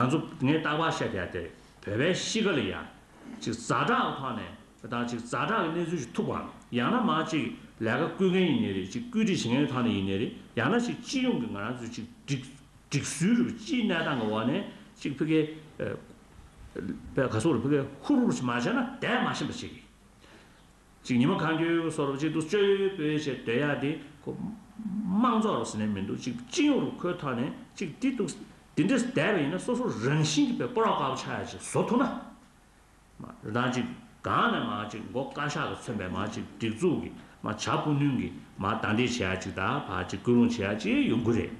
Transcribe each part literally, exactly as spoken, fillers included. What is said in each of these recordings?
ང་ཚོ་ངས་རྟག་པར་བཤད་བསྡད་དེ་བོད་པའི་གཤིས་ཀ་ལ་ཡང་ཅིག་ཛ་དྲག་གི་ཐོག་ནས་དང་ཅིག་ཛ་དྲག་གི་གནས་ཚུལ་ཞིག་ཐུག་པའམ་ཡང་ན་མར་ཅིག་ལས་ཀ་བསྐུལ་མཁན་ཡིན་ནའི་རེད། ཅིག་བཀོད་སྒྲིག་བྱེད་མཁན་ཐོག་ནས་ཡིན་ནའི་རེད། ཡང་ན་ཅིག་སྤྱི་ཡོངས་ཀྱི་ང་རང་ཚོའི་ཅིག་སྒྲིག་སྒྲིག་སྲོལ་རེད། སྤྱིའི་གནས་སྟངས་ཀྱི་འོག་ནས་ཅིག་ཕ་གི་ཨ་པའི་ག་སོག་རེད། ཕ་གི་ཧུར་ཧུར་ཞིག་མ་བྱས་ན་བསྡད་མ་ཤེས་པ་ཞིག་གིས། ཅིག་ཉི་མ་གང་འཁྱོལ་སོགས་རུ་ཅིག་ཏུ་སྤྱོད་ཡོད་སྤོས་བྱས་སྡོད་ཡ་དེ་ཁོ་དམངས་གཙོ་རུ་ཟེར་ནས་མི་འདུག་ཅིག་སྤྱི་ཡོངས་རུ་ཁོའི་ཐོག་ནས་ཅིག་དེ་འདུག་དེ་འདྲས་བསྡད་པ་ཡིན་ན་སོ་སོ་རང་བཞིན་གྱིས་པའི་སྤོ་རོག་དཀར་པོ་ཆགས་ཡ་ཅིག་བཟོ་ཐུབ་ན། མ་རེད་དང་ཅིག་གང་ནས་མ་ཅིག་མགོ་བཀའ་ཤག་གིས་མཚོན་པའི་མ་ཅིག་སྒྲིག་འཛུགས་ཀྱི་མ་བྱ་སྤུ་ནུས་ཀྱི་མ་བདའ་འདེད་བྱེད་ཡ་ཅིག་དང་ཕར་ཅིག་སྐུལ་སློང་བྱེད་ཡ་ཅིག་ཡོང་གི་རེད།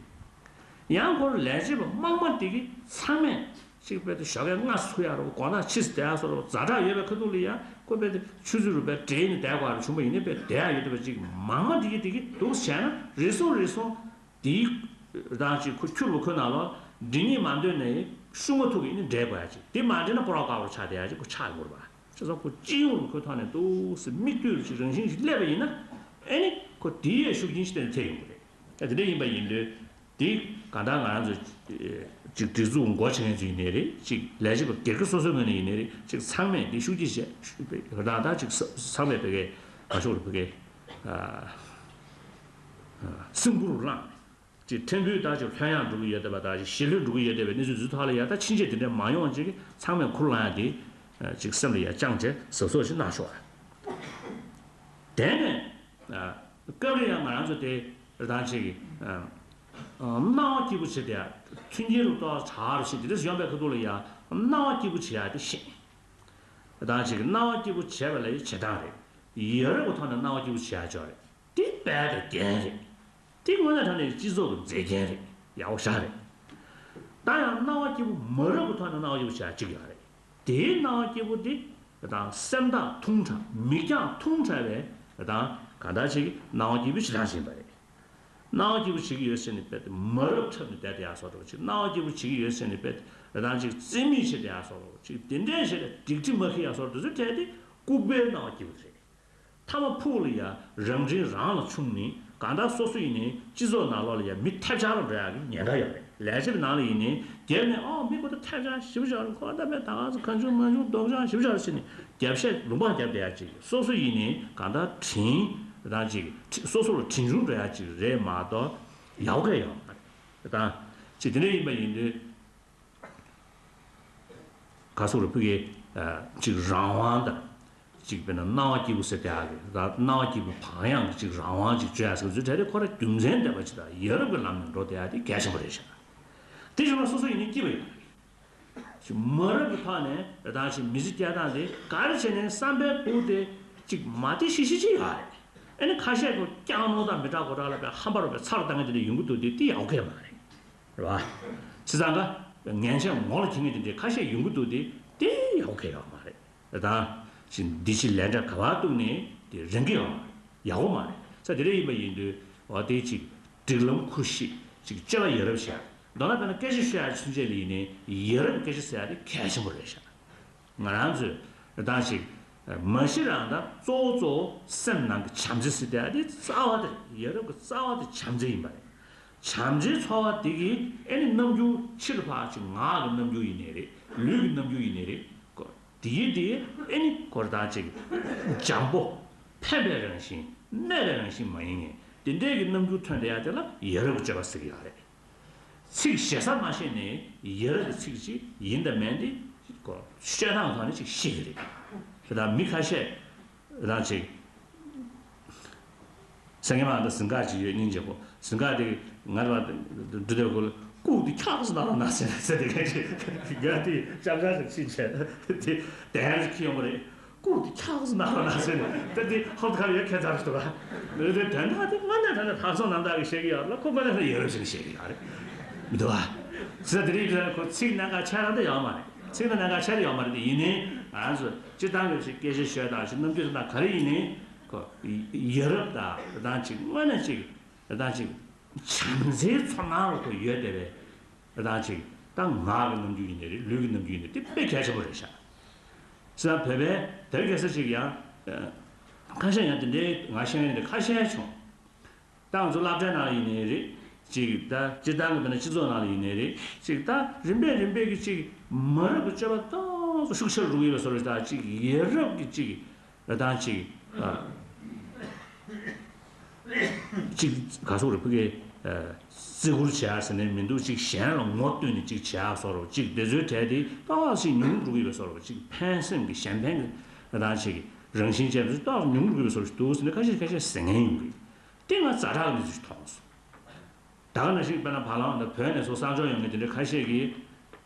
ཡང་སྐོར་ལས་བྱེད་པ་དམངས་མ་དེ་གི་ཚང་མས་ཅིག་དཔེ་དེ་ཞོགས་ཀས་སྔ་སུ་ཡ་རོ་དགོང་དག་ཕྱི་སུ་བསྡད་ཡ་སོགས་རོ་ཛ་དྲག་ཡོད་པའི་ཁ་ཐུག་ལ་ཡ་ཁོ་དཔེ་དེ་ཆུ་ཚོད་རུ་དཔེ་བྲེལ་ནས་བསྡད་དགོས་རོ་བྱུང་བ་ཡིན་ན་དཔེ་བསྡད་ཡ་ཡོད་དུ་བ་ཅིག་མང་མ་དེ་གི་དེ་གི་འདུག་བྱས་ན་རེ་ཟུང་རེ་ཟུང་དེའི་རང་ཅིག་ཁོ་ཁྱུར་བ་ཁོ་ནང་ལོ་འདི་གཉིས་མ་འདོད་ནས་ཤུགས་མ་ཐུག་གི་ནི་འདྲེས་དགོས་ཡ་ཅིག་དེ་མ་འདྲེས་ན་སྤོ་རོག་དཀར་པོར་ཆགས་བསྡད་ཡ་ཅིག་ཁོ་ཆགས་ཡོང་གི་རེད་པ། བྱས་ཙང་ཁོ་སྤྱི་ཡོངས་ལ་ཁོའི་ཐོག་ནས་འདུག་སེ་མིག་ལྟོས་ཅིག་རང་བཞིན་ཞིག་སླེབས་པ་ཡིན་ན་ཨེ་ནི་ཁོ་དེའི་ཡས་ཤུགས་རྐྱེན་ཞིག་དེ་ཐེབས་ཡོང་གི་རེད། ཨ་དེ་འདྲ་ཡིན་པ་ཡིན་དུས། དེ་གང་ལྟར་ང་རང་ཚོ་ཅིག་སྒྲིག་འཛུགས་འགོ་ཆེན་ཚོ་ཡིན་ནའི་རེད། ཅིག་ལས་བྱེད་པ་སྒེར་གྱི་སོ་སོའི་ངོས་ནས་ཡིན་ནའི་རེད། ཅིག་ཚང་མས་དེ་ཤུགས་ཀྱིས་བྱས་ཤུགས་པའི་རང་ད་ཅིག་ཚང་མས་བོད་སྐད་ག་ཤོག་རེད། བོད་སྐད་སེམས་ཁུར་བླངས་ཅིག་ཕྲན་བུ་ད་ཅིག་ལྷོད་ཡངས་འགྲོ་གི་ཡོད་བསྡད་པ་དང་ཞི་ལྷོད་འགྲོ་གི་ཡོད་བསྡད་པའི་གནས་ཚུལ་འཛུལ་ཐོག་ལ་ཡ་ད་ཕྱིན་ཆད་དེ་འདྲ་མ་ཡོང་བ་ཅིག་ཚང་མས་ཁུར་བླངས་ཡ་དེ་ཅིག་སེམས་ལ་ཡ་བཅངས་བྱས་གཟབ་གཟབ་ཞིག་གནང་ཤོག་དེ་ནས་སྐབས་རེ་ཡང་ང་རང་ཚོ་དེ་རེ་དང་ཅིག་གི་སྣང་བ་སྐྱིད་པོ་བྱེད་དེ་མཐུན་རྐྱེན་རུ་གཏོགས་བྱ་རུ་ཞིག་དེ་འདྲ་ཡོང་པའི་ཁ་ཐུག་ལ་ཡང་སྣང་བ་སྐྱིད་པོ་བྱེད་ཡ་དེ་ཤེས། རེ་དང་ཅིག་གི་སྣང་བ་སྐྱིད་པོ་བྱས་པ་ལ་ཡང་བྱེད་སྟངས་རེད། ཡ་རབས་ཀྱི་ཐོག་ནས་སྣང་བ་སྐྱིད་པོ་བྱེད་ཡ་ཅིག་རེད། དེ་དཔལ་གྱི་རྒྱན་རེད། དེ་དངོས་གནས་དྲང་གནས་སྤྱི་ཚོགས་ཀྱི་མཛེས་རྒྱན་རེད། ཡག་པོ་ཞེ་དྲག་རེད། ད་ཡང་སྣང་བ་སྐྱིད་པོ་མ་རབས་ཀྱི་ཐོག་ནས་སྣང་བ་སྐྱིད་པོ་བྱེད་ཡ་གཅིག་ཡོད་རེད། དེའི་སྣང་བ་སྐྱིད་པོ་དེ་དང་སེམས་ཐག་ཐུང་དྲགས་མིག་རྒྱང་ཐུང་དྲགས་པའི་དང་གང་ལྟར་ཅིག་སྣང་བ་སྐྱིད་པོ་ཞེ་དྲག་ཞིག་ཡིན་པ་རེད། སྣང་བ་སྐྱིད་པོ་བྱེད་ཀྱི་ཡོད་ཟེར་ནས་དཔེ་དེ་མ་རབས་འཁྲབ་ནས་བསྡད་དེ་ཡག་སོགས་འགྲོ་ཅིག་སྣང་བ་སྐྱིད་པོ་བྱེད་ཀྱི་ཡོད་ཟེར་ནས་དཔེ་དེ་དང་ཅིག་རྩིས་མེད་བྱེད་དེ་ཡག་སོགས་འགྲོ་ཅིག་དེ་འདྲས་བྱས་ཏེ་སྒྲིག་ཁྲིམས་མ་འཁྱེར་ཡག་སོགས་འགྲོ་ཚུལ་འཕྲད་དེ་ལྐུགས་པའི་སྣང་བ་སྐྱིད་པོ་རེད། མཐའ་མ་ཕུགས་ལ་ཡ་རང་འདྲེན་རང་ལ་ཆུང་ནི་གང་ལྟར་སོ་སོ་ཡིན་ནའི་སྤྱི་ཚོགས་ནང་ལོགས་ལ་ཡ་མི་ཐེབས་ཆག་རུ་འགྲོ་ཡག་གི་ཉེན་ཁ་ཡོད་རེད། ལས་བྱེད་པའི་ནང་ལ་ཡིན་ནའི་སྒེར་ནས་ཨོ་མི་ཁོ་ད་ཐེབས་ཆག་ཞེ་པོ་ཅིག་རེད། ཁོ་ད་པས་ད་ག་ཚོད་གང་བྱུང་མང་བྱུང་ལྡོག་ཆག་ཞེ་པོ་ཅིག་རེད་ཟེར་ནས་རྒྱབ་བཤད་ལུང་པ་རྒྱབ་བསྡད་ཡག་ཅིག་སོ་སོ་ཡིན་ནའི་གང་ལྟར་དྲིན་རང་ཅིག་སོ་སོ་ལ་དྲིན་ཆུང་འགྲོ་ཡག་ཅིག་རེད་མ་གཏོགས་ཡག་པོ་གང་ཡོད་མ་རེད། ད་ཅིག་དེ་འདྲ་ཡིན་པ་ཡིན་དུས། ག་སོགས་རུ་ཕུག་གི་ཅིག་རང་དབང་དང་། ཅིག་དཔེར་ན་སྣང་བ་སྐྱིད་པོ་ཟེར་བསྡད་ཡག་གི་ད་སྣང་བ་སྐྱིད་པོ་བག་ཡངས་ཀྱི་ཅིག་རང་དབང་ཅིག་སྤྱོད་ཡག་ཟེར་ཚུལ་དེ་རེད། ཁོ་ར་རྒྱུ་མཚན་ལྡན་པ་ཅིག་དང་ཡ་རབས་ཀྱི་ལམ་ནས་འགྲོ་བསྡད་ཡག་དེ་གལ་ཆེན་པོ་རེད་ཤག་དེ་བྱུང་ན་སོ་སོ་ཡིན་ནའི་སྐྱིད་པ་ཡོད་རེད། ཅིག་མ་རབས་ཀྱི་ཐོག་ནས་རེ་དང་ཞིག་མི་ཚེ་སྐྱེལ་སྟངས་དེ་ག་རེ་བྱས་ནས་བསམ་པའི་འདུག་དེ་ཅིག་མ་བདེ་ཤི་ཤི་ཅིག་ཡོད་རེད། ཨ་ནི་ཁ་ཤས་ཁོ་སྐྱག་ནོར་དང་མི་དྲག་གོ་དྲག་ལ་བའི་ཧམ་པ་རུ་བའི་ཚར་བཏང་མཁན་དེ་འདྲ་ཡོང་གི་འདུག་དེ་དེ་ཡག་པོ་གང་ཡང་མ་རེད། རེད་བ། བྱས་ཙང་ཀ་ངན་ཆ་ངོ་ལ་འཁྱེར་མཁན་དེ་འདྲའི་ཁ་ཤས་ཡོང་གི་འདུག་དེ་དེ་ཡག་པོ་གང་ཡང་མ་རེད། རེ་དང་ཞིག་འདི་ཕྱི་ལས་འབྲས་ག་བར་གཏུགས་ནས་དེ་རན་གི་ཡོད་མ་རེད། ཡག་པོ་མ་རེད། ས་དེ་འདྲ་ཡིན་པ་ཡིན་དུས་འོ་དེ་ཅིག་སྒྲིག་ལམ་ཁུར་ཤེས་ཅིག་སྤྱོད་པ་ཡ་རབས་བྱས། མདོར་ན་དཔེར་ན་སྐད་ཆ་ཤོད་ཡ་ཚུན་ཆད་ལ་ཡིན་ནའི་ཡ་རབས་སྐད་ཆ་ཟེར་ཡ་དེ་གལ་ཆེན་པོ་རེད་ཤག་ང་རང་ཚོས་རེ་དང་ཞིག་མ་གཞི་རང་ད་གཙོ་བོ་གཙོ་བོ་སེམས་ནང་གི་བྱམས་བརྩེ་ཟེར་དེ་ཨ་དེ་རྩ་བ་དེ་ཡ་རབས་ཀྱི་རྩ་བ་དེ་བྱམས་བརྩེ་ཡིན་པ་རེད། བྱམས་བརྩེའི་ཚོར་བ་དེ་གིས་ཨེ་ནི་རྣམ་འགྱུར་ཕྱི་ལ་ཕར་ཅིག་ངག་གི་རྣམ་འགྱུར་ཡིན་ནའི་རེད། ལུས་ཀྱི་རྣམ་འགྱུར་ཡིན་ནའི་རེད། དེ་ཡིན་དེ་ཨེ་ནི་ཁོ་རེ་དང་ཅིག་འཇམ་པོ་ཕན་པའི་རང་བཞིན་གནོད་པའི་རང་བཞིན་མ་ཡིན་ངེས་དེ་འདྲའི་གི་རྣམ་འགྱུར་ཐོན་བསྡད་ཡ་དེ་ལ་ཡ་རབས་ཀྱི་སྤྱོད་པ་ཟེར་གི་ཡོད་རེད། ཚིག་ཞེ་ས་མ་ཤེས་ནས་ཡ་རབས་ཀྱི་ཚིག་ཅིག་ཡིན་དང་མིན་དེ་ཤོད་སྟངས་ཐོག་ནས་ཅིག་ཤེས་ཀྱི་རེད། དེ་དང་མི་ཁ་ཤས་རང་ཅིག་སེང་གེ་མ་འདི་ཟིང་ག་ཅིག་ཡོད་སྙིང་རྗེ་པོ་ཟིང་ག་དེ་ང་རང་འདི་འདྲ་གོ་ལ་ལྐུགས་དེ་ཁྱག་སུ་ན་ར་ན་ཟེར་ཟེར་དེ་ག་ཅིག་ང་དེ་ཅག་ཅག་ཞིག་ཕྱིན་བྱས་དེ་དན་ཞིག་ཁྱི་ཡོང་གི་རེད། ལྐུགས་དེ་ཁྱག་སུ་ན་ར་ན་ཟེར་ནས་ད་དེ་ཧོབ་ཁ་ལ་ཡོད་ཁྱད་མཚར་ཞིག་འདུག་ག་དེ་དོན་དག་དེ་དངོས་གནས་དྲང་གནས་ལྷག་བསམ་རྣམ་དག་གིས་བཤད་ཀྱི་ཡོད་ལ་ཁོ་དངོས་གནས་ལ་ཡོད་རེད་ཟེར་ནས་བཤད་ཀྱི་ཡོད་རེད་མི་འདུག་ག་ཟེར་དེ་རིང་དེ་ཁོ་ཚིག་གནད་འགག་ཆེ་རང་དེ་ཡོད་མ་རེད། ཚིག་ནི་གནད་འགག་ཆེ་རེ་ཡོད་མ་རེད་དེ་ཡིན་ནའི་ང་རང་ཚོ་སྤྱིར་བཏང་གི་ཞིག་སྐད་ཆ་ཤོད་དང་ཞིག་རྣམ་འགྱུར་དང་ག་རེ་ཡིན་ནའི་ཁོ་ཡ་རབས་དང་རེ་དང་ཅིག་དངོས་གནས་ཅིག་རེ་དང་ཅིག་བྱམས་བརྩེའི་ཚོར་སྣང་ལ་ཁོ་ཡོད་བསྡད་པའི་རེ་དང་ཅིག་ད་ངག་གི་རྣམ་འགྱུར་ཡིན་ནའི་རེད། ལུས་ཀྱི་རྣམ་འགྱུར་ཡིན་ནའི་དེ་དཔེ་གལ་ཆེན་པོ་རེད་ཤག་ས་བོད་པའི་དེར་གལ་ས་ཅིག་ཡང་ཁ་ཤས་ཡང་དེ་འདྲའི་ང་ཤེས་ཡོན་དེ་ཁ་ཤས་བྱུང་། ད་ང་ཚོ་སློབ་གྲྭའི་ནང་ཡིན་ནའི་རེད། ཅིག་ད་སྤྱིར་བཏང་གི་དཔེར་ན་སྤྱི་ཚོགས་ནང་ལ་ཡིན་ནའི་རེད། ཅིག་ད་རིམ་པས་རིམ་པས་ཀྱི་ཅིག་མ་རབས་ཀྱི་སྤྱོད་པ་ཏོག་ཙམ་ཤུགས་ཆེར་འགྲོ་གི་ཡོད་པའི་བཟོ་འདྲ། ད་ཅིག་ཡ་རབས་ཀྱི་ཅིག་ད་ཅིག་ཨ། ཅིག་ག་སོགས་རེད། ཕ་གིའི་ཨ་བརྩི་བཀུར་བྱེད་ཡག་ཟེར་ནས་མི་འདུག་ཅིག་གཞན་ལ་ངོ་བསྟོད་ནས་ཅིག་བྱེད་ཡག་བཟོ་འདྲ། ཅིག་དེ་ཚོའི་གྲས་དེ་ཏོག་ཙམ་ཉུང་འགྲོ་གི་ཡོད་པའི་བཟོ་འདྲ། ཅིག་ཕན་སེམས་ཀྱི་གཞན་ཕན་གྱི་ད་ཅིག་རང་བཞིན་ཅན་དེ་ཚོ་ཏོག་ཙམ་ཉུང་འགྲོ་གི་ཡོད་པའི་བཟོ་འདྲ་འདུག་ཟེར་ནས་ཁ་ཤས་ཁ་ཤས་ཟེར་མཁན་ཡོང་གི། དེ་ང་ཛ་དྲག་གི་གནས་ཚུལ་ཞིག་མཐོང་སོང་། ད་ག་ནང་བཞིན་དཔེར་ན་བར་ལམ་དུ་བོད་ནས་ཚུར་གསར་འབྱོར་ཡོང་མཁན་དེ་འདྲའི་ཁ་ཤས་ཀྱིས་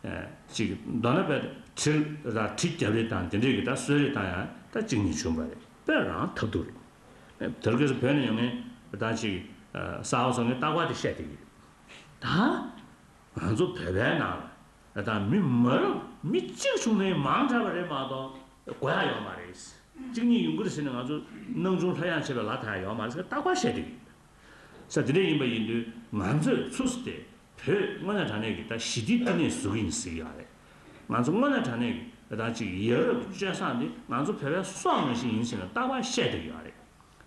ཨ་ཅིག་མདོར་ན་དཔེ་གྲི་ལ་གྲི་རྒྱབ་རེས་དང་དེ་འདྲས་ཀྱི་ད་གསོད་རེས་བཏང་ཡག་ད་གཅིག་གཉིས་བྱུང་བ་རེད། དཔེ་རང་ཐབས་སྡུག་རེད། དེར་སྐབས་སུ་བོད་ནས་ཡོང་མཁན་ད་ཅིག་གསར་པ་ཚོ་ངས་རྟག་པར་དེ་བཤད་བསྡད་ཀྱི་ཡོད། ད་ང་ཚོ་བོད་པའི་ནང་ལ་ད་མི་མ་རབས་མི་གཅིག་བྱུང་ནའི་མང་དྲགས་པ་རེད་མ་གཏོགས་དགོས་ཡག་ཡོད་མ་རེད། གཅིག་གཉིས་ཡོང་གི་རེད་ཟེར་ནས་ང་ཚོ་སྣང་ཆུང་ལྷ་ཡང་བྱེད་པའི་ལ་ད་ཡག་ཡོད་མ་རེད་ཟེར་རྟག་པར་བཤད་བསྡད་ཀྱི་ཡོད། ས་དེ་འདྲ་ཡིན་པ་ཡིན་དུས་ང་ཚོས་ཚུགས་སུ་དེ་བོད་དངོས་གནས་དྲང་གནས་ཀྱི་ད་ཞི་བདེའི་བསྟི་གནས་བཟོ་གི་ཡིན་ཟེར་གྱི་ཡོད་རེད། ང་ཚོ་དངོས་གནས་དྲང་གནས་ཀྱི་ད་ཅིག་ཡ་རབས་སྤྱོད་བཟང་འདི་ང་ཚོ་བོད་པའི་སྲོག་ནང་བཞིན་ཡིན་ཟེར་ནས་རྟག་པར་བཤད་བསྡད་ཀྱི་ཡོད་རེད།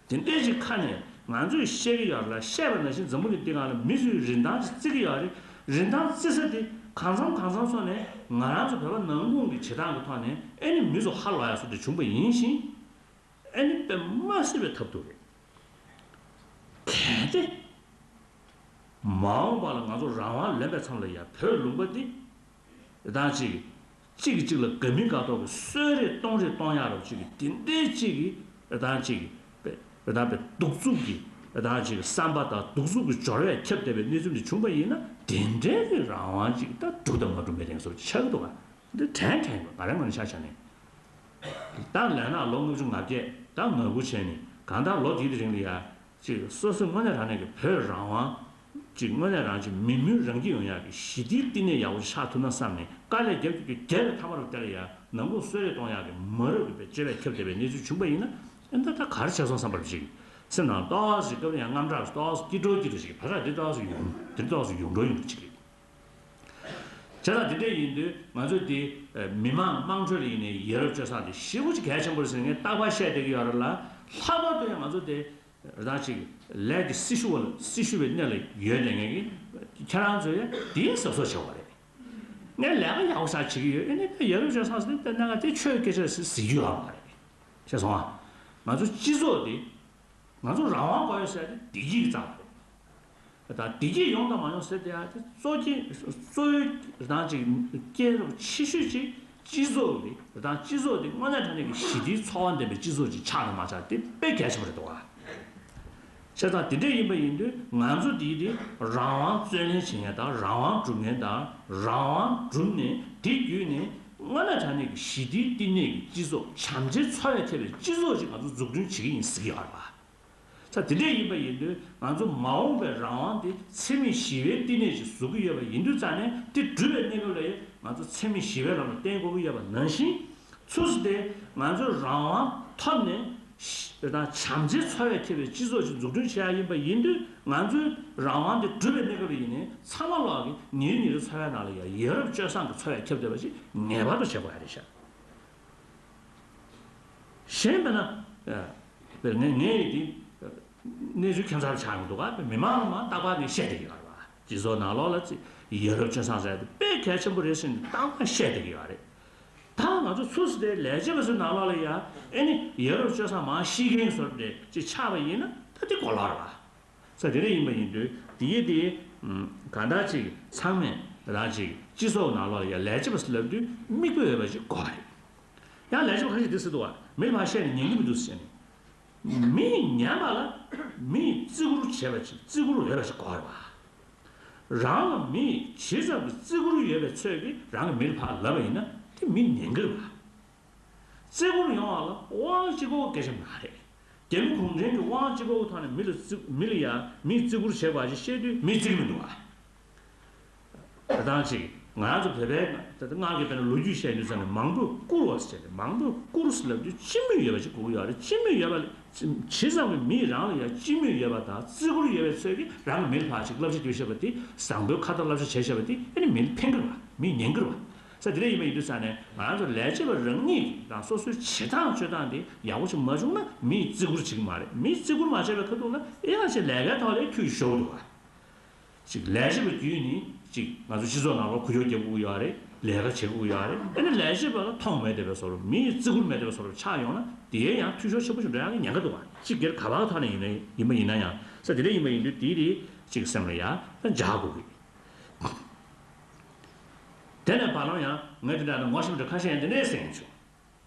དེ་འདྲའི་ཅིག་ཁ་ནས་ང་ཚོས་བཤད་ཀྱི་ཡོད་རེད་ལ། བཤད་པ་ནང་བཞིན་འཛམ་བུ་གླིང་འདི་སྒང་ལ་མི་ཚོས་རིན་ཐང་ཅིག་བརྩི་གི་ཡོད་རེད། རིན་ཐང་བརྩི་ས་དེ་གང་འཚམ་གང་འཚམ་སོང་ནས་ང་རང་ཚོ་བོད་པ་ནང་ཁུལ་གྱི་བྱེད་སྟངས་ཀྱི་ཐོག་ནས་ཨེ་ནི་མི་ཚོ་ཧ་ལོག་ཡག་བཟོ་འདྲ་བྱུང་པ་ཡིན་ཞིང་། ཨེ་ནི་དཔེ་མ་སྲིད་པའི་ཐབས་སྡུག་རེད། གལ་ཏེ་མ་འོངས་པ་ལ་ང་ཚོ་རང་དབང་ལོན་པའི་མཚམས་ལ་ཡང་བོད་ལུང་པ་འདི་ད་ཅིག་གཅིག་གིས་གཅིག་ལ་དགའ་མིན་དགའ་མདོག་གི་གསོད་རེས་གཏོང་རེས་གཏོང་ཡག་རོགས་ཅིག་གི་དེ་འདྲའི་ཅིག་གི་ད་ཅིག་གི་ད་པའི་གདུག་རྩུབ་ཀྱི་ད་ཅིག་གི་བསམ་པ་དང་གདུག་རྩུབ་ཀྱི་སྦྱོར་བས་ཁྱབ་བསྡད་པའི་གནས་ཚུལ་འདི་བྱུང་པ་ཡིན་ན། དེ་འདྲའི་གི་རང་དབང་ཅིག་ད་འགྲུབ་དང་མ་འགྲུབ་མེད་དེ་ང་ཚོ་ཆགས་ཀྱི་འདུག་ག་འདི་དྲན་དྲན་དགོས། ང་རང་ངོས་ནས་ཆ་བཞག་ནས། ད་ལས་ན་ལོ་ལྔ་བཅུ་ང་བརྒྱད་ད་ང་དགུ་བྱས་ནས་གང་ལྟར་ལོ་དེའི་རིང་ལ་ཡ་ཅིག་སོ་སོའི་དངོས་གནས་དྲང་གནས་ཀྱི་བོད་རང་དབང་ཅིག་དངོས་གནས་རང་ཅིག་མི་མོས་རང་སྐྱིད་ཡོང་ཡག་གི་ཞི་བདེའི་བསྟི་གནས་ཡག་པོ་ཆགས་ཐུབ་ན་བསམ་ནས་དཀའ་ལས་རྒྱབ་རྒྱབ་ཀྱི་རྒྱབ་པའི་མཐའ་མ་རུ་དེ་ལ་ཡ་ནང་ཁུལ་གསོད་རེས་གཏོང་ཡག་གི་མ་རབས་ཀྱི་བའི་སྤྱོད་པས་ཁྱབ་བསྡད་པའི་གནས་ཚུལ་བྱུང་པ་ཡིན་ན། ཨེ་ད་ད་ག་རེ་བྱས་སོང་བསམ་པ་རུ་ཅིག་སེམས་ནང་ཏོག་ཙམ་སྐབས་ཡང་དངངས་སྐྲག་ཏོག་ཙམ་སྐྱིད་འགྲོ་སྐྱིད་འགྲོ་ཞིག་བར་ཐག་འདི་ཏོག་ཙམ་ཡོང་འདི་ཏོག་ཙམ་ཡོང་འགྲོ་ཡོང་འགྲོ་ཅིག་རེད། བྱས་ཙང་དེ་འདྲ་ཡིན་དུས་ང་ཚོས་དེ་མི་མང་དམངས་ཁྲོད་ལ་ཡིན་ནའི་ཡ་རབས་སྤྱོད་བཟང་དེ་ཞེ་པོ་ཅིག་གལ་ཆེན་པོ་རེད་ཟེར་ངས་རྟག་པར་བཤད་བསྡད་ཀྱི་ཡོད་རེད་ལ། ལྷག་པར་དུ་ཡང་ང་ཚོ་དེ་རང་ཅིག་ལས་ཀྱི་སྲི་ཞུ་བ་ལ་སྲི་ཞུ་བའི་གནས་ལ་ཡོད་བསྡད་མཁན་གྱི་ཁྱེད་རང་ཚོས་དེའི་གཟབ་གཟབ་བྱེད་དགོས་རེད། ངས་ལས་ཀ་ཡག་པོ་ཞིག་བྱེད་ཀྱི་ཡོད། ཨེ་ནས་ད་ཡ་རབས་སྤྱོད་བཟང་ཟེར་ནས་ད་གནད་འགག་དེ་ཆོས་སྐད་ཆ་ཟེར་ཟེར་རྒྱུ་ཡོད་མ་རེད། ཤེས་སོང་ཨ། ང་ཚོ་སྤྱི་ཚོགས་འདི་ང་ཚོ་རང་དབང་དགོས་ཡོད་ཟེར་ཏེ་བདེ་སྐྱིད་ཀྱི་རྩ་བ་རེད། ད་བདེ་སྐྱིད་ཡོང་དང་མ་ཡོང་ཟེར་དེ་ཡང་དེ་གཙོ་ཆེ་གཙོ་བོའི་རང་ཅིག་སྐྱེས་རབས་ཆེ་ཤོས་ཅིག་སྤྱི་ཚོགས་རེད། ད་སྤྱི་ཚོགས་དེ་དངོས་གནས་དྲང་གནས་ཀྱི་ཞི་བདེའི་འཚོ་བ་ལྡན་པའི་སྤྱི་ཚོགས་ཅིག་ཆགས་དང་མ་ཆགས་དེ་དཔེ་གལ་ཆེན་པོ་རེད་འདུག་ཨ། བྱས་ཙང་དེ་འདྲ་ཡིན་པ་ཡིན་དུས་ང་ཚོ་འདིའི་དེ་རང་དབང་རྩོད་ལེན་བྱེད་མཁན་དང་རང་དབང་སྒྲུབ་མཁན་དང་རང་དབང་བསྒྲུབས་ནས་དེ་བརྒྱུད་ནས་དངོས་གནས་དྲང་གནས་ཀྱི་ཞི་བདེའི་བསྟི་གནས་ཀྱི་སྤྱི་ཚོགས་བྱམས་བརྩེའི་འཚོ་བས་ཁྱབ་པའི་སྤྱི་ཚོགས་ཅིག་ང་ཚོ་འཛུགས་སྐྲུན་བྱེད་ཀྱི་ཡིན་ཟེར་གྱི་ཡོད་རེད་པ། ས་དེ་འདྲ་ཡིན་པ་ཡིན་དུས་ང་ཚོ་མ་འོངས་པའི་རང་དབང་དེ་འཚེ་མེད་ཞི་བའི་བསྟི་གནས་ཅིག་བཟོ་གི་ཡོད་པ་ཡིན་དུས་ཙང་ནས་དེ་སྒྲུབ་པའི་གནས་སྐབས་ལ་ཡང་ང་ཚོ་འཚེ་མེད་ཞི་བའི་ལམ་ལ་བརྟེན་དགོས་ཀྱི་ཡོད་པ་ནང་བཞིན། ཚུགས་སུ་དེ་ང་ཚོས་རང་དབང་ཐོབ་ནས་ཤི་དང་བྱམས་བརྩེའི་འཚོ་བས་ཁྱབ་པའི་སྤྱི་ཚོགས་ཤིག་འཛུགས་སྐྲུན་བྱེད་ཡ་ཡིན་པ་ཡིན་དུས་ང་ཚོའི་རང་དབང་དེ་སྒྲུབ་པའི་གནས་སྐབས་ལ་ཡིན་ནའི་ཚང་མ་ལོག་གི་ཉིན་རེ་ཉིན་རེ་འཚོ་བའི་ནང་ལ་ཡ་ཡ་རབས་སྤྱོད་བཟང་གི་འཚོ་བས་ཁྱབ་བསྡད་པ་ཞིག་ངེས་པར་དུ་བྱེད་དགོས་ཡ་རེད་ཤག་གཞན་དཔེར་ན། དཔེར་ངས་ངས་ཡིན་དེ་གནས་ཚུལ་ཁྱད་མཚར་ཆགས་ཡོང་འདུག་ག་མི་མང་ལ་མ་རྟག་པར་ངས་བཤད་བསྡད་ཀྱི་ཡོད་རེད་བ། སྤྱི་ཚོགས་ནང་ལོགས་ལ་ཡ་རབས་སྤྱོད་བཟང་ཟེར་དེ་དཔེ་གལ་ཆེན་པོ་རེད་ཟེར་ནས་རྟག་པར་བཤད་བསྡད་ཀྱི་ཡོད་རེད། ད་ང་ཚོ་ཚུགས་སུ་དེ་ལས་བྱེད་པ་ཚོའི་ནང་ལོགས་ལ་ཡ་ཨེ་ནི་ཡ་རབས་སྤྱོད་བཟང་མང་ཤེས་མཁན་བཟོ་འདྲ་ཅིག་ཆགས་པ་ཡིན་ན་ད་དེ་གོ་ལོག་རེད་བ། ས་དེ་འདྲ་ཡིན་པ་ཡིན་དུས་དེ་ཡི་དེ་གང་ལྟར་ཅིག་ཚང་མས་རང་ཅིག་སྤྱི་ཚོགས་ནང་ལོགས་ལ་ཡ་ལས་བྱེད་པ་ལབ་དུས་མིག་དཔེ་འོས་པ་ཅིག་དགོས་པ་རེད། ཡང་ལས་བྱེད་པ་ཁ་ཤས་དེ་ཟེར་འདུག་བ། མི་ལ་ཕར་བཤད་ནས་ཉན་གྱི་མི་འདུག་ཟེར་ནས། མི་ཉན་པ་ལ་མིས་བརྩི་བཀུར་བྱེད་པ་ཅིག་བརྩི་བཀུར་འོས་པ་ཅིག་དགོས་པ་རེད་བ། རང་ལ་མིས་ཇི་ཙམ་གྱི་བརྩི་བཀུར་ཡོད་པའི་ཚོད་ཀྱིས་རང་གི་མི་ལ་ཕར་ལབ་པ་ཡིན་ན་དེ་མི་ཉན་གྱི་རེད་བ། བརྩི་བཀུར་ཡོང་བ་ལ་དབང་གཅིག་པོ་སྐད་ཆ་མ་རེད། རྒྱ་མི་གུང་ཁྲན་གྱི་དབང་གཅིག་པོའི་ཐོག་ནས་མི་ལ་བརྩི་མི་ལ་ཡ་མིས་བརྩི་བཀུར་བྱེད་དགོས་ཞེས་བཤད་དུས་མིས་བརྩི་གི་མི་འདུག་བ། ད་ཐེངས་ཅིག་ང་རང་ཚོ་བོད་པའི་ད་ལྟ་སྔར་གྱི་དཔེར་ན་ལོ་རྒྱུས་བཤད་དུས་ཙམ་ནས་མང་པོས་བཀུར་བ་ཟེར་ཏེ་མང་པོས་བཀུར་ཟེར་ལབ་དུས་སྤྱི་མོས་ཡོད་པ་ཅིག་དགོས་ཀྱི་ཡོད་རེད། སྤྱི་མོས་ཡོད་པ་ལ་ཇི་ཙམ་གྱི་མིས་རང་ལ་ཡང་སྤྱི་མོས་ཡོད་པ་དང་བརྩི་བཀུར་ཡོད་པའི་ཚོད་ཀྱིས་རང་གི་མི་ལ་ཕར་ཅིག་བསླབ་བྱ་སྤྲད་བཞག་པ་དེ་བཟང་པོའི་ཁ་ཏ་བསླབ་བྱ་བྱས་བཞག་པ་དེ་ཨ་ནི་མི་ལ་ཕན་གྱི་རེད་བ། མིས་ཉན་གྱི་རེད་བ། ས་དེ་འདྲ་ཡིན་པ་ཡིན་དུས་ཙང་ནས་ང་རང་ཚོ་ལས་བྱེད་པ་རང་ཉིད་ཀྱིས་རང་སོ་སོའི་བྱེད་སྟངས་སྤྱོད་སྟངས་དེ་ཡག་པོ་ཞིག་མ་བྱུང་ན་མིས་བརྩི་བཀུར་བྱེད་ཀྱི་མ་རེད། མིས་བརྩི་བཀུར་མ་བྱས་པའི་ཁ་ཐུག་ལ་ཨེ་ཡང་ཅིག་ལས་ཀའི་ཐོག་ལ་ཁྱོད་ཤོར་འདུག་བ། ཅིག་ལས་བྱེད་པ་བརྒྱུད་ནས་ཅིག་ང་ཚོ་སྤྱི་ཚོགས་ནང་ལོགས་ཁུ་བྱུག་རྒྱབ་དགོས་ཀྱི་ཡོད་རེད། ལས་ཀ་བྱེད་དགོས་ཀྱི་ཡོད་རེད། ཨ་ནི་ལས་བྱེད་པ་ལ་མཐོང་མེད་བསྡད་པའི་བཟོ་འདྲ། མི་ཡིས་བརྩི་བཀུར་མེད་བསྡད་པའི་བཟོ་འདྲ་ཆགས་ཡོང་ན། དེ་ཡང་འཐུས་ཤོར་ཆེན་པོ་ཞིག་འགྲོ་ཡག་གི་ཉེན་ཁ་འདུག་བ། སྤྱི་སྒེར་ག་པར་ཐོག་ནས་ཡིན་ན་ཡིན་པ་ཡིན་ན་ཡང་། ས་དེ་འདྲ་ཡིན་པ་ཡིན་དུས་དེ་དེ་ཅིག་སེམས་ལ་ཡ་ད་འཇགས་དགོས་ཀྱི། དེ་ནས་བར་ལམ་ཡང་ངས་དེ་འདྲ་ངོ་ཤེས་པ་འདྲ་ཁ་ཤས་ཡང་དེ་འདྲས་ཟེར་མཁན་བྱུང་།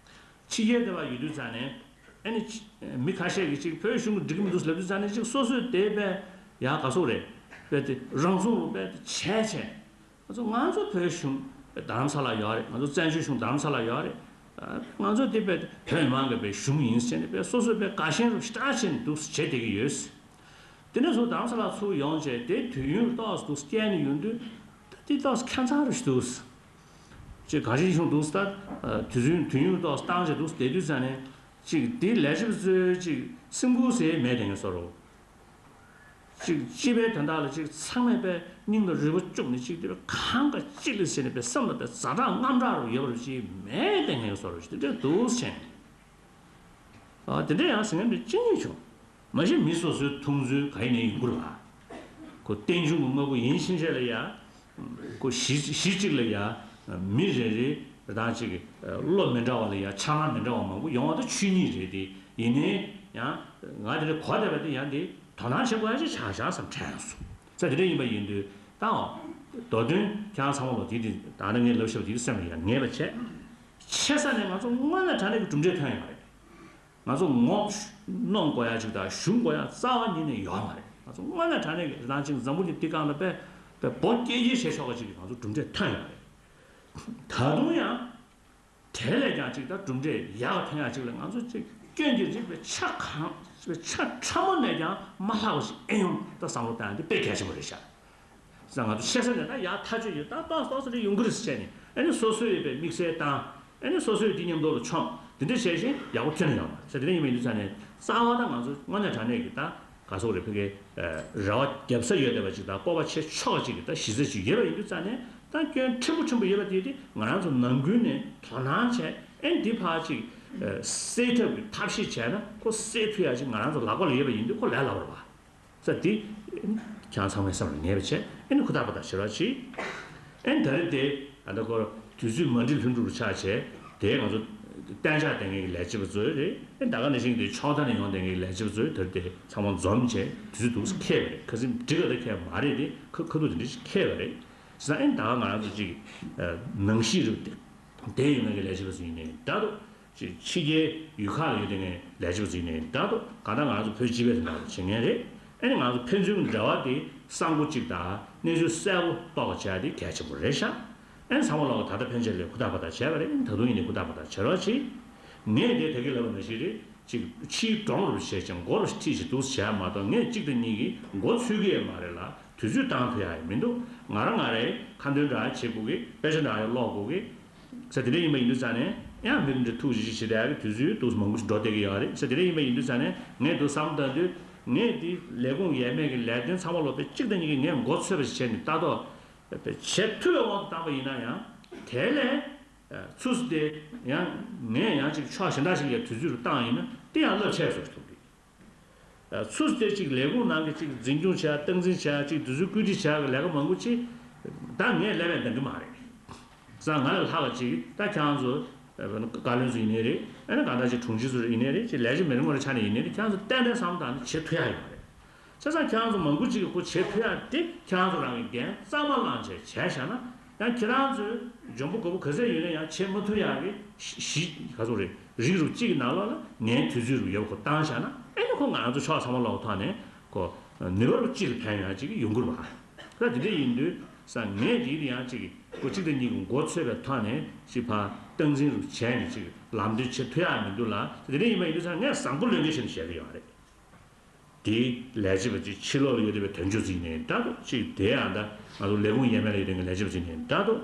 ཕྱི་རྒྱལ་དེ་བ་ཡོད་དུས་ཙང་ནས། ཨ་ནི་ཕྱི་མི་ཁ་ཤས་ཀྱིས་ཅིག་བོད་གཞུང་གིས་འགྲིག་གི་མི་འདུག་ལབ་དུས་ཙང་ནས། ཅིག་སོ་སོས་དེ་བས་ཡ་ག་སོག་རེད། བས་དེ་རང་སྲུང་རུ་བས་དེ་བྱས་བྱས། ང་ཚོ་ང་ཚོ་བོད་གཞུང་རྡ་རམ་ས་ལ་ཡོད་རེད། ང་ཚོ་བཙན་བྱོལ་གཞུང་རྡ་རམ་ས་ལ་ཡོད་རེད། ང་ཚོ་དེ་བས་བོད་མི་མང་གི་བས་གཞུང་ཡིན་ཟེར་ནས་བས་སོ་སོས་བས་དགའ་ཞེན་རུ་ཤ་སྟག་བྱས་ནས་འདུག་བྱེད་བསྡད་ཀྱི་ཡོད། དེ་ནས་བཟུང་རྡ་རམ་ས་ལ་ཚུར་ཡོང་བྱས་དེ་དུས་ཡུན་ཏོག་ཙམ་འདུག་བསྐྱལ་ནས་ཡོང་དུས། ད་དེ་ཏོག་ཙམ་ཁྱད་མཚར་རུ་ཞིག་འདུག་ཅེས་གང་ཞིག་བྱུང་འདུག་ད་དུས་ཚོད་དུས་ཡུན་ཏོག་ཙམ་བཏང་བྱས་འདུག་བསྡད་དུས་ཙང་ནས། ཅིག་དེ་ལས་བྱེད་པ་ཚོའི་ཅིག་སེམས་ཁུར་ཟེར་མེད་དེ་ངས་བཟོ་རོགས། ཅིག་སྤྱི་པའི་དོན་དག་ལ་ཅིག་ཚང་མས་པའི་སྙིང་ལ་རུས་པ་བཅུག་ནས། ཅིག་དེ་པའི་གང་ག་ཅིག་ལས་ཟེར་ནས་པའི་སེམས་ལ་པའི་ཛ་དྲག་དངངས་སྐྲག་རུ་ཡོད་པ་རུ་ཅིག་མེད་དེ་ངས་བཟོ་རོགས། ཅིག་དེ་འདྲ་འདུག་ཟེར། ཨ་དེ་འདྲ་ཡང་ཟེར་མཁན་འདྲ་གཅིག་གཉིས་བྱུང་། མ་གཞི་མི་སོ་སོའི་མཐོང་ཚུལ་ག་ཡིན་ནའི་ཡིན་དགོས་རེད་བ། ཁོ་རྟེན་འབྱུང་གི་དངོས་པོ་ཡིན་ཕྱིན་ཆད་ལ་ཡ། ཁོ་གཞི་གཞི་གཅིག་ལ་ཡ། མི་རེ་རེ་རང་གཅིག་བློ་མི་འདྲ་བ་ལ་ཡ། ཆགས་སྣང་མི་འདྲ་བ་མང་པོ་ཡོང་བ་ད་ཆོས་ཉིད་རེད་དེ། ཡིན་ནའི་ཡང་ང་དེ་འདྲ་གོ་བསྡད་པ་དེ་ཡང་དེ་དོ་སྣང་བྱེད་དགོས་ཡ་ཅིག་ཆགས་བཞག་བསམ་དྲན་སོང་། ས་དེ་འདྲ་ཡིན་པ་ཡིན་དུས་ད་འོ། མདོ་དོན་ཁྱེད་རང་ཚང་མ་ལོ་དེ་དེ་ད་ནི་ངས་ལབ་བཞག་པ་དེ་སེམས་ལ་ཡ་ངེས་པ་བྱས། ཆེ་ས་ནས་ང་ཚོ་དངོས་གནས་དྲང་གནས་ཀྱི་གྲུབ་འབྲས་ཐོན་ཡོད་རེད། ང་ཚོ་ངོ་གནོང་དགོས་ཡ་ཅིག་དང་ཞུམ་དགོས་ཡ་རྩ་བ་ཉིད་ནས་ཡོད་མ་རེད། ང་ཚོ་དངོས་གནས་དྲང་གནས་ཀྱི་རང་བཞིན་འཛམ་བུ་གླིང་འདི་སྒང་ལ་དཔེ་དཔེ་སྦོ་སྐྱེ་ཡི་བྱེད་ཆོག་པ་ཅིག་གི་ང་ཚོ་གྲུབ་འབྲས་ཐོན་ཡོད་རེད། ད་དུང་ཡང་དེ་ལས་ཀྱང་ཅིག་ད་གྲུབ་འབྲས་ཡག་ཐོན་ཡ་ཅིག་ལ་ང་ཚོ་ཅིག་སྐྱོན་གྱི་རིགས་པའི་ཆ་གང་ཆ་ཕྲ་མོ་ནས་ཀྱང་མ་ལྷག་པ་ཞིག་ཨེ་ཡོང་ད་བསམ་བློ་བཏང་ཡ་འདི་དཔེ་གལ་ཆེན་པོ་རེད་ཤག་ས་ང་ཚོ་ཤེས་ས་ནས་ད་ཡག་ཐག་ཆོད་ཡོད། ད་ཏོག་ཙམ་ཏོག་ཙམ་རེ་ཡོང་གི་རེད་ཟེར་བྱས་ནས། ཨ་ནི་སོ་སོའི་ཡོད་པའི་དམིགས་བསལ་བཏང་། ཨ་ནི་སོ་སོའི་དེ་མཉམ་དུ་ལ་མཆོང་། དེ་འདྲ་བྱས་ཤིང་ཡག་པོ་ཐོན་ཡོང་བ་རེད། ས་དེ་འདྲ་ཡིན་པ་ཡིན་དུས་ཙང་ནས་རྩ་བ་ད་ང་ཚོ་དངོས་གནས་དྲང་གནས་ཀྱི་ད་ག་སོག་རེ་ཕ་གི་རེ་བ་རྒྱབ་ས་ཡོད་བསྡད་པ་ཅིག་དང་། སྤོབས་པ་བྱེད་ཆོག་པ་ཅིག་གི་ད་གཞི་རྩ་ཅིག་ཡོད་པ་ཡིན་དུས་ཙང་ནས། ད་སྐྱོན་ཕྲན་བུ་ཕྲན་བུ་ཡོད་པ་དེ་དེ་ང་རང་ཚོ་ནང་ཁུལ་ནས་དོ་སྣང་བྱས། ཨ་ནི་འདི་ཕར་ཅིག་སེལ་ཐབས་ཀྱི་ཐབས་ཤེས་བྱས་ན་ཁོ་སེལ་ཐུབ་ཡ་ཅིག་ང་རང་ཚོ་ལག་པ་ལ་ཡོད་པ་ཡིན་དུས་ཁོ་ལས་སླ་པོ་རེད་བ། ས་དེ་ཁྱེད་རང་ཚང་མའི་སེམས་ལ་ངེས་པ་བྱས། ཨ་ནི་ཧུར་ཐག་པ་ཐག་བྱེད་རོགས་གྱིས། ཨ་ནི་ད་རེས་དེ་ད་ལྟ་ཁོ་དུས་ཚོད་མ་འགྲིག་ལྷུན་གྲུབ་རུ་ཆགས་བྱས། དེ་ང་ཚོ་གཏན་འཇགས་བསྡད་མཁན་གྱི་ལས་བྱེད་པ་ཚོ་རེད། ཨ་ནི་ད་ག་ནང་བཞིན་དེ་ཕྱོགས་མཐའ་ནས་ཡོང་བསྡད་མཁན་གྱི་ལས་བྱེད་པ་ཚོ་ད་རེས་དེ་ཚང་མ་འཛོམས་བྱས་དུས་ཚོད་འདུག་སེ་འཁེལ་བ་རེད། ཁ་སང་འགྲིག་ག་ད་འཁེལ་མ་རེད་དེ། ཁ་ཁ་ཐུག་དེ་འདྲ་ཞིག་འཁེལ་བ་རེད། བྱས་ཙང་ཨ་ནི་ད་ག་ང་རང་ཚོ་ཅིག་ནང་བཞིན་རེད་དེ། དེ་ཡོད་མཁན་གྱི་ལས་བྱེད་པ་ཚོ་ཡིན་ནའི་འདྲ་འདུག་ཕྱི་རྒྱལ་ཡུལ་ཁག་ལ་ཡོད་དེ་ངའི་ལས་བྱེད་པ་ཚོ་ཡིན་ནའི་འདྲ་འདུག་གང་ལྟར་ང་ཚོ་བོད་སྤྱི་པའི་དོན་དག་ལ་བྱེད་མཁན་རེད། ཨ་ནི་ང་ཚོ་ཕན་ཚུན་འབྲེལ་བ་དེ་གསང་པོ་གཅིག་དང་གནས་ཚུལ་གསལ་པོ་རྟོགས་པ་བྱ་ཡ་དེ་གལ་ཆེན་པོ་རེད་ཤག་ཨ་ནི་ཚང་མ་ལོག་ད་ལྟ་ཕན་ཆད་ལས་ཧུར་ཐག་པ་ཐག་བྱས་པ་རེད། ཨ་ནི་ད་དུང་ཡིན་ནའི་ཧུར་ཐག་པ་ཐག་བྱེད་རོགས་གྱིས། ངས་དེ་ད་གིན་ལབ་པ་ནང་བཞིན་རེད། ཅིག་ཕྱིའི་གྲོང་རུ་བྱས་ཀྱང་སྒོ་རུ་ཁྲིད་ཅིག་འདུག་བྱས་མ་གཏོགས། ངས་གཅིག་དང་གཉིས་ཀྱིས་མགོ་ཚོས་ཀྱི་ཡོད་མ་རེད་ལ། དུས་ཚོད་བཏང་ཐུབ་ཡ་ཡང་མི་འདུག་ང་རང་ང་རེ་ཁ་འདོན་འདྲ་བྱེད་དགོས་ཀི། དཔེ་ཆ་འདྲ་ཡང་ཀློག་དགོས་ཀི། ས་དེ་འདྲ་ཡིན་པ་ཡིན་དུས་ཙང་ནས་ཡང་མི་འདྲ་ཐུག་ཅིག་ཅིག་བྱེད་ཡ་གི་དུས་ཚོད་འདུག་མང་པོ་ཞིག་འགྲོ་བསྡད་ཀྱི་ཡོད་རེད། ས་དེ་འདྲ་ཡིན་པ་ཡིན་དུས་ཙང་ནས་ངས་འདུག་བསམ་བཏང་དུས། ངས་འདི་ལས་ཁུངས་ཡས་མས་ཀྱི་ལས་དོན་ཚང་མ་ལོག་པའི་གཅིག་དང་གཉིས་ཀྱིས་ངས་མགོ་ཚོས་པ་ཞིག་བྱས་ནས་ལྟ་རྟོག་བྱེད་ཐུབ་པའི་དབང་དུ་བཏང་པ་ཡིན་ན་ཡང་། དེ་ལས་ཚུར་དེ་ཡང་ངས་ཡང་ཅིག་ཕྱོགས་གཞན་དག་ཞིག་ལ་དུས་ཚོད་རུ་བཏང་ཡིན་ན་དེ་ཡང་རླབས་ཆེ་སོགས་ཐུག་གི། ཚུར་དེ་ཅིག་ལས་ཁུངས་ནང་གི་ཅིག་འཛིན་སྐྱོང་བྱ། སྟངས་འཛིན་བྱ། ཅིག་དུས་ཚོད་བཀོད་སྒྲིག་བྱ་གི་ལས་ཀ་མང་པོ་ཅིག་ད་ངས་ལས་པའི་འདང་གི་མ་རེད། ས་ང་ལས་ལྷག་པ་ཅིག་ད་ཁྱེད་རང་ཚོ་བཀའ་བློན་ཚོ་ཡིན་ནའི་རེད། ཨ་ནི་གང་ལྟར་ཅིག་དྲུང་ཆེ་ཚོ་ཡིན་ནའི་རེད། ཅིག་ལས་བྱེད་མི་རེ་ངོ་རེ་ཆ་ནས་ཡིན་ནའི་རེད། ཁྱེད་རང་ཚོ་ཏན་ཏན་བསམ་བཏང་ནས་བྱེད་ཐུབ་ཡ་ཡོད་རེད། བྱས་ཙང་ཁྱེད་རང་ཚོ་མང་པོ་ཅིག་གིས་ཁོ་བྱེད་ཐུབ་ཡ་དེ་ཁྱེད་རང་ཚོ་རང་གི་འགན་གཙང་མ་བླངས་བྱས་བྱས་བཞག་ན། ཡང་ཁྱེད་རང་ཚོའི་འཇོན་པོ་དགའ་པོ་ག་ཚད་ཡོད་ན་ཡང་བྱེད་མ་ཐུབ་ཡག་གི་གཞི་ག་ཚོད་རེད། རིགས་རུ་གཅིག་གི་ནང་ལོགས་ལ་ངའི་དུས་ཚོད་རུ་ཡོད་པ་ཁོ་བཏང་བཞག་ན། ཨེ་ནི་ཁོ་ང་ཚོ་ཕྱོགས་ཚང་མ་ལོག་ཐོག་ནས་ཁོ་ནུས་པ་རུ་གཅིག་ལ་ཕན་ཡོང་ཡག་ཅིག་ཡོང་གི་རེད་བ། ད་དེ་འདྲ་ཡིན་དུས་ས་ངས་དེ་ཡང་ཅིག་ཁོ་གཅིག་དང་གཉིས་ཀྱི་མགོ་ཚོས་པའི་ཐོག་ནས་ཅིག་ཕར་སྟངས་འཛིན་རུ་བྱས་ནས་ཅིག་ལམ་སྟོན་བྱེད་ཐུབ་ཡག་མི་འདུག་ལ། དེ་འདྲ་ཡིན་པ་ཡིན་དུས་ས་ངས་བཟང་པོ་ལོས་འགན་བྱས་ནས་བཤད་ཀྱི་ཡོད་རེད། དེའི་ལས་བྱེད་པ་ཅིག་ཕྱི་ལོགས་ལ་ཡོད་བསྡད་པའི་དོན་གཅོད་ཅིག་ཡིན་ནའི་འདྲ་འདུག་ཅིག་དེ་ཡང་ད་ང་ཚོ་ལས་ཁུངས་ཡས་མས་ལ་ཡོད་བསྡད་མཁན་ལས་བྱེད་པ་ཅིག་ཡིན་ནའི་འདྲ་འདུག་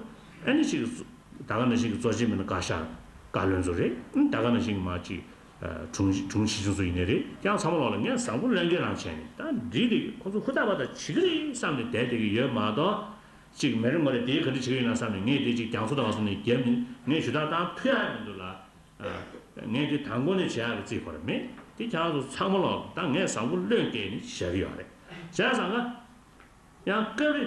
ཨ་ནི་ཅིག་ད་ག་ནང་བཞིན་གྱི་གཙོ་ཆེ་མི་སྣ་བཀའ་ཤག་བཀའ་བློན་ཚོ་རེད། ཨ་ནི་ད་ག་ནང་བཞིན་གྱི་མ་ཅིག་དྲུང་དྲུང་ཆེ་ཆུང་ཚོ་ཡིན་ནའི་རེད། ཀྱང་ཚང་མ་ལོག་ལ་ངས་བཟང་པོ་ལོས་འགན་རང་བྱས་ནས་ད་འགྲིག་འགྲིག་ཁོ་ཚོ་ཧུར་ཐག་པ་ཐག་བྱེད་ཀྱི་རེད་བསམ་ནས་བསྡད་བསྡད་ཀྱི་ཡོད་མ་གཏོགས། ཅིག་མི་རེ་ངོ་རེ་དེའི་ག་འདྲ་བྱེད་ཀྱི་ཡོད་ན་བསམ་ནས་ངས་དེ་ཅིག་རྒྱང་མཚོ་དང་བ་སོང་ནས་རྒྱབ་ནས་ངས་ཞུ་དག་བཏང་ཐུབ་ཡག་མི་འདུག་ལ། ངས་དེ་དང་པོ་ནས་བྱེད་ཡག་གི་རྩིས་ཁོ་ར་མེད། དེ་ཁྱེད་རང་ཚོ་ཚང་མ་ལོག་ད་ངས་བཟང་པོ་བློས་བཀལ་ནས་བྱས་ཀྱི་ཡོད་རེད། བྱས་ཙང་ང་ ཡང་སྐབས་རེ་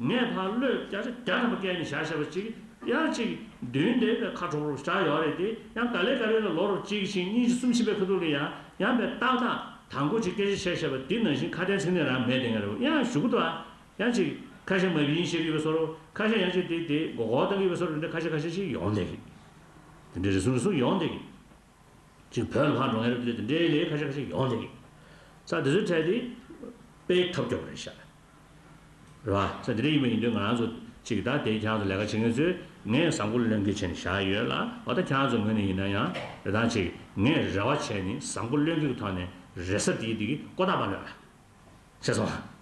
ངས་ཕར་བློས་བརྒྱ་ཆ་བརྒྱ་ཐམ་པ་བཀལ་ནས་བཞག་བཞག་པ་ཅིག་ཡང་ཅིག་མདུན་དེ་ཁ་གྲོག་རོག་བཞག་ཡོད་རེད་དེ། ཡང་ག་ལེ་ག་ལེ་ལ་ལོ་རོག་གཅིག་ཕྱིན་གཉིས་ཕྱིན་གསུམ་ཕྱིན་པའི་ཁ་ཐུག་ལ་ཡང་ཡང་པའི་ཏག་ཏག་དང་པོ་ཅིག་སྐད་ཆ་བཤད་བཞག་པ་འདི་ནང་བཞིན་ཁ་དན་ཚིག་ནས་རང་མེད་དེ་ང་རེད། ཡང་ཞུ་གི་འདུག་ཨ། ཡང་ཅིག་ཁ་ཤས་མ་བིན་བཤད་ཀྱི་ཡོད་པའི་བཟོ་འདྲ། ཁ་ཤས་ཡང་ཅིག་དེ་དེ་མགོ་སྐོར་བཏང་གི་ཡོད་པའི་བཟོ་འདྲ། འདི་ཁ་ཤས་ཁ་ཤས་ཅིག་ཡོང་བསྡད་ཀྱི། དེ་འདྲའི་རེ་ཟུང་རེ་ཟུང་ཡོང་བསྡད་ཀྱི། ཅིག་བོད་ལ་ཕར་འགྲོ་མཁན་རེད་དེ་དེ་འདྲའི་ལས་ཁ་ཤས་ཁ་ཤས་ཡོང་བསྡད་ཀྱི། ས་དེ་ཚོའི་གྲས་དེ་དཔེ་ཐབས་སྐྱོ་པོ་རེད་ཤག་རེད་བ། ས་དེ་འདྲ་ཡིན་པ་ཡིན་དུས་ང་རང་ཚོ་ཅིག་ད་དེ་ཁྱེད་རང་ཚོ་ལས་ཀ་བྱེད་མཁན་ཚོས་ངས་བཟང་པོ་ལོན་གྱི་བྱས་ནས་བཞག་ཡོད་ལ། འོ་ད་ཁྱེད་རང་ཚོ་ངོས་ནས་ཡིན་ན་ཡང་རེ་ཐང་ཅིག་ངས་རེ་བ་བྱས་ནས་བཟང་པོ་ལོན་གྱི་གི་ཐོག་ནས་རེ་ས་དེའི་དེ་གི་ཀོ་ད་མ་ལོན་ལ། ཤེས་སོང་།